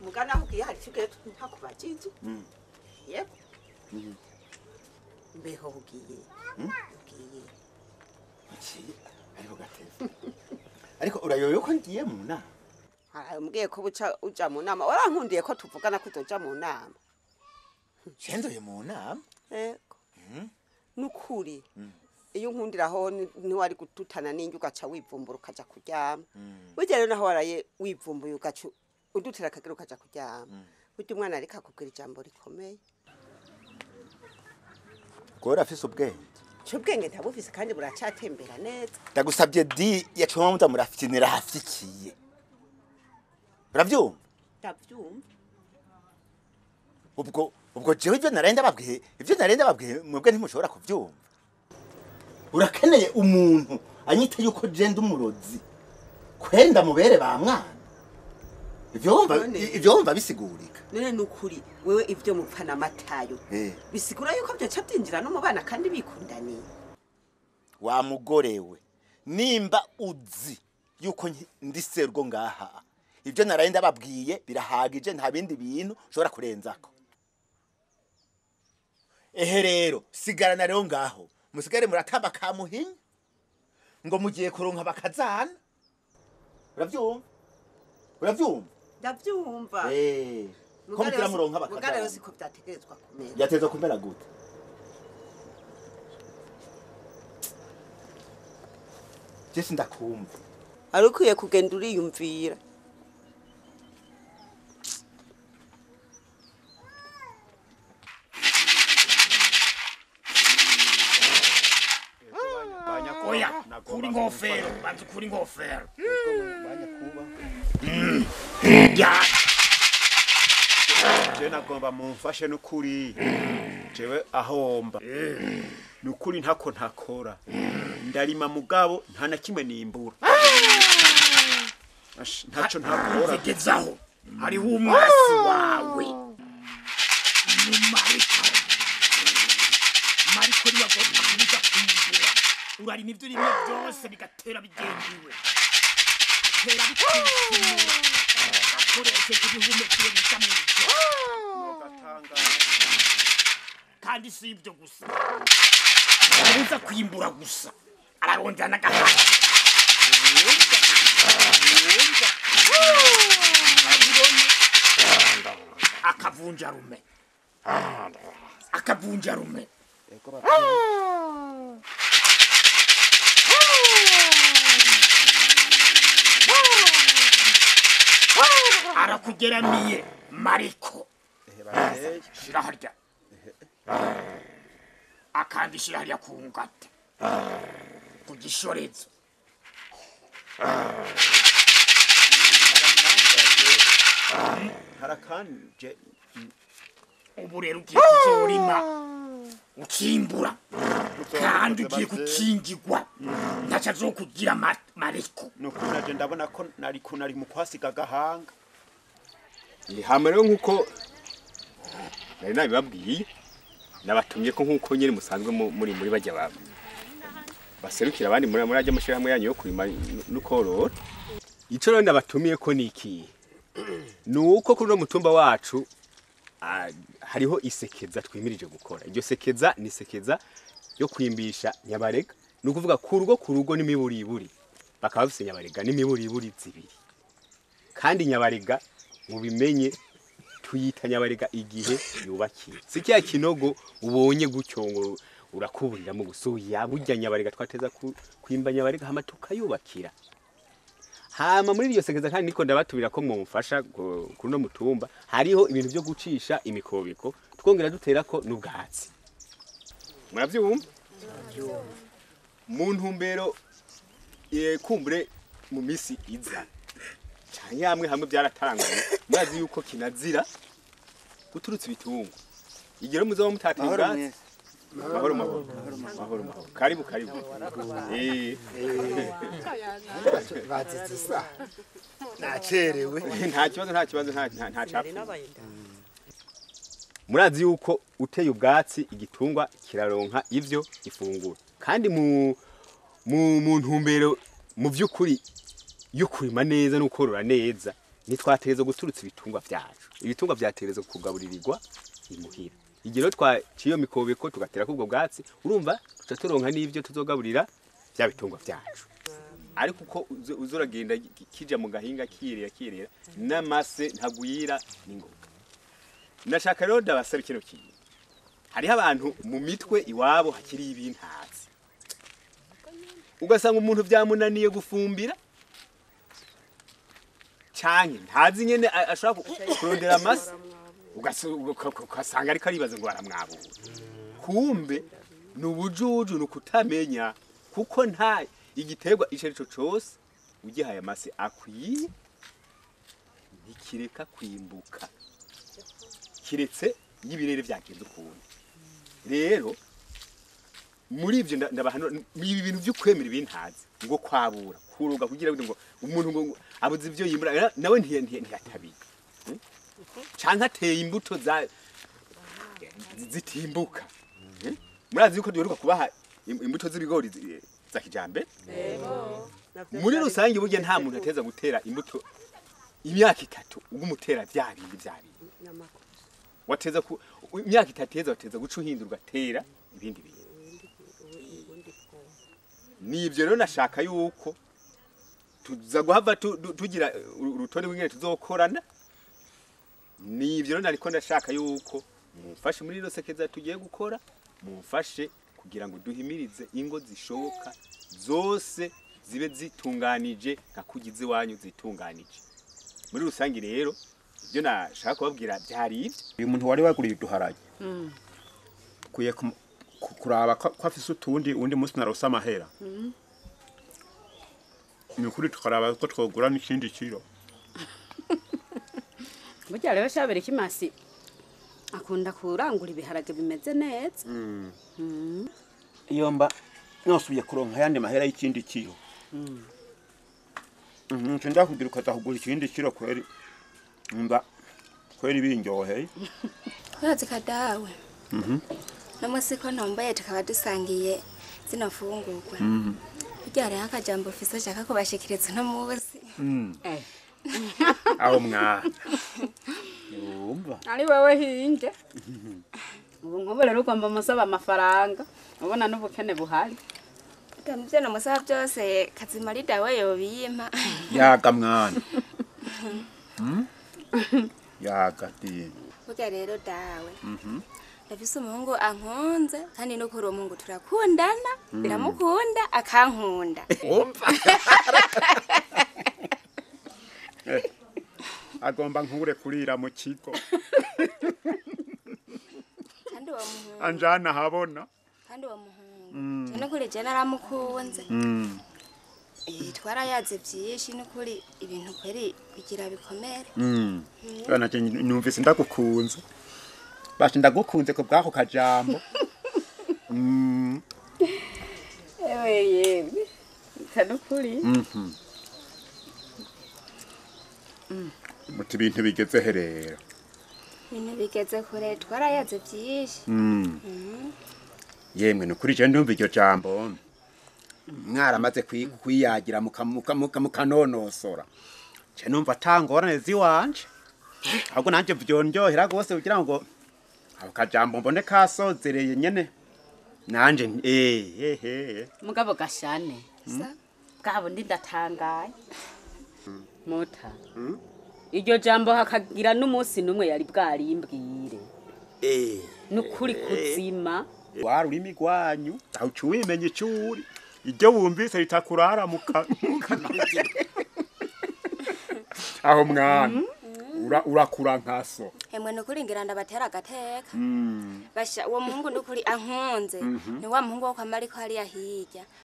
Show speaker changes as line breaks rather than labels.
Mugana aho ugiye hari icyo ntakubajije. Yego. Mbeho ugiye. Ugiye.
Ariko gateze. Ariko urayoyo ko ngiye mu nama.
Umbwiye ko buca uja mu nama. Warankundiye ko tuvugana ko uzoja mu nama.
Shendoye mu nama?
Yego. Nukuri. Iyo nkundiraho ntiwari gututana n'injye ugaca wivumbura ukaja kuryama. Burya rero naho waraye wivumbuye ugaca udutera akagera ukaja kuryama. Burya umwana ariko akubwira ijambo rikomeye.
Gora afise ubwenge.
Cyo ubwenge ntabufise kandi buracatembera neza.
Ndagusabye di yacuma muza murafinira hafikiye. Uravyumva?
Ndavyumva.
Ubwo jewe ivyo narenda babwiye mwebwe ntimushobora kuvyumva. Urakeneye umuntu anyita yuko je ndi umurozi kwenda mubere ba mwana. Ivyo wumva bisigurika.
None nukuri wewe ivyo mupfana matayo bisigura yuko byaca byinjira no mu bana kandi bikundaniye.
Wa mugorewe nimba uzi yuko ndi serwo ngaha ivyo narenda babwiye birahagije nta bindi bintu ushobora kurenzako. Ehe rero sigarana rero ngaho musigare muratamba kamuhinya ngo mugiye kuronka bakazana. Uravyumva? Uravyumva?
Ndavyumva.
Ko mutira muronka bakazana.
Mugare yose ko byategerezwa kumera.
Byatezwa kumera gute? Jesi ndakumva.
Ari ukwiye kugenda uriyumvira.
Oya, kuri ngofero, banza kuri ngofero. Ya.
Je nagomba mumfashe nukuri. Jewe ahomba. Nukuri ntako ntakora. Ndarima mugabo nta na kimwe nimbura. Ntaco ntakora.
Gezaho. Hariho umwasi wawe. Ni Mariko. Mariko niwe agomba kuza kwimbura. Urarima ivyo urimye byose bigatera bigendiwe. Tera bikwimura. Akoresheje ibihumekero bica mw'ijoro. Kandi si ibyo gusa. Abuza kwimbura gusa. Ararondera n'agahanga. Akavunja rume. Akavunja rume. Arakugeramiye Mariko. Shira harya. Akandi shira harya ku ngata. Ku gishorezo.
Harakanje.
Ubu rero ugiye kuzorima ukimbura kandi ugiye gukingirwa ntaco azokugira Mariko.
Nukuri naje ndabona ko nari mu kwasiga agahanga.
Hama rero nkuko nari nabibabwiye nabatumye ko nkuko nyene musanzwe muri bajya baserukira abandi muri ajya amashirahamwe yanyu yo kurima no korora. Ico rero nabatumiye ko niki nuko kuri no mutumba wacu hariho isekeza twimirije gukora. Iryo sekeza ni sekeza yo kwimbisha nyabarega, nukuvuga ku rugo n'imiburiburi bakaba bafise nyabarega n'imiburiburi zibiri. Kandi nyabarega mubimenye tuyita nyabarega igihe yubakiye. Si kya kinogo ubonye gutyo ngo urakuburira mu gusuya burya nyabarega twateza kwimba nyabarega hama tukayubakira. Hama muri iryo sekeza kandi niko ndabatubira ko mumfasha kuri no mutumba hariho ibintu byo gucisha imikobiko twongera duterako n'ubwatsi. Muravyumva? Mu ntumbero kumbure mu misi iza canke hamwe byaratanguye murazi yuko kinazira guturutsa ibitungo. Igero muzoba mutateye ubwatsi. Mahoro mahoro. Mahoro mahoro. Karibu karibu.
Bazize nacerewe.
Nta kibazo nta kibazo nta capfu. Murazi yuko uteye ubwatsi igitungwa kiraronka ivyo gifungura. Kandi mu ntumbero mu vy'ukuri yo kurima neza no korora neza Ntitwategerezwa guturutsa ibitungwa vyacu. Ibitungwa vyategerezwa kugaburirirwa imuhira. Igihe rero twaciye iyo mikobeko tugatera kubwo bwatsi, urumva tuca turonka n'ivyo tuzogaburira vya bitungwa vyacu. Ariko uko uzoragenda kija mu gahinga kirera kirera n'amase ntagwira n'ingoga. Nashaka rero ndabasaba kino kintu. Hariho abantu mu mitwe iwabo hakiri ibintatsi. Ugasanga umuntu vyamunaniye gufumbira canke ntazi nyene ashobora kurondera amase, ugasanga ariko aribaza ngo baramwabura. Kumbe ni ubujuju, ni ukutamenya, kuko nta igiterwa ico arico cose ugihaye amase akwiye ntikireka kwimbuka, kiretse iyo ibirere vyagenze ukuntu. Rero muri ivyo ndabahanura ibi bintu vyo kwemera ibintazi ngo kwabura kuruga kugira ngo umuntu ngo abuze ivyo yimbura nawe ntiyatabiye canke ateye imbuto za zitimbuka. Murazi yuko duheruka kubaha imbuto z'ibigori za kijambere. Muri rusange burya nta muntu ateza gutera imbuto imyaka itatu ugumutera vya bindi vya bindi. Wateza ku imyaka itatu wateza guca uhindura ugatera ibindi bintu. Nivyo rero nashaka yuko tuza guhava tugira urutonde rw'ingene tuzokorana. Nivyo rero nariko ndashaka yuko mumfashe muri rosekeza tugiye gukora, mumfashe kugira ngo duhimirize ingo zishoboka zose zibe zitunganije nka kugize iwanyu zitunganije. Muri rusange rero ibyo nashaka kubabwira byari ivyo.
Uyu muntu wari waguriye uduharage kuye kuraba ko afise utundi undi munsi narose amahera. Ni ukuri tukaraba ko twogura n'ikindi kiro.
Burya rero Shabere Kimasi akunda kurangura ibiharage bimeze neza.
Iyo mba nosubiye kuronka yandi mahera y'ikindi kiro. Nce ndakugira ukaza kugura ikindi kiro kweri. Mba kweri binjoheye.
Urazi kadawe. N'umunsi ko ntombaye tukaba dusangiye zino mfungurwa. Burya hariho akajambo ufise ushaka kubashikiriza uno munsi.
Aho mwana. Yumva.
Ari wewe hinge. Ubu nkubu rero ugomba musaba amafaranga. Ubona n'ubukene buhari.
Ndamuvyo namusaba byose Kazimarida we yobiyimpa.
Yaga mwana. Yaga ti.
Burya rero dawe. Ndafise umuhungu ankunze kandi no kuri uwo muhungu turakundana, ndamukunda akankunda.
Umva. Agomba nkure kurira mu kigo.
Kandi uwo muhungu
anjana habona.
Kandi uwo muhungu je no kuri je naramukunze. Twarayaze byinshi n'ukuri ibintu kweri bigira bikomere.
Bana je numvise ndagukunze. Basha ndagukunze ko bwako kajambo.
Ewe yewe. Tanukuri.
Muti ibintu bigeze herera.
Ibintu bigeze kure twarayaze byinshi.
Yemwe nukuri je ndumva iryo jambo. Mwaramaze kwiyagira mukanonosora. Je numva atangorane ziwanje. Ahubwo nanje vyondyohera gose kugira ngo ako kajambo mbone kasozereye nyene. Nanje
Mugabo gashane. Bwabo ndi ndatangaye. Muta. Iryo jambo hakagira n'umunsi numwe yari bwarimbwire. Nukuri kuzima.
Wa rurimi rwanyu aho ucimenye icuri. Iryo wumvise ritakurara mukanoge. Aho mwana urakura nkaso.
Emwe nukuri ngira ndabatera agateka. Basha uwo muhungu nukuri ankunze. Ni wa muhungu wo kwa Mariko hariya hirya.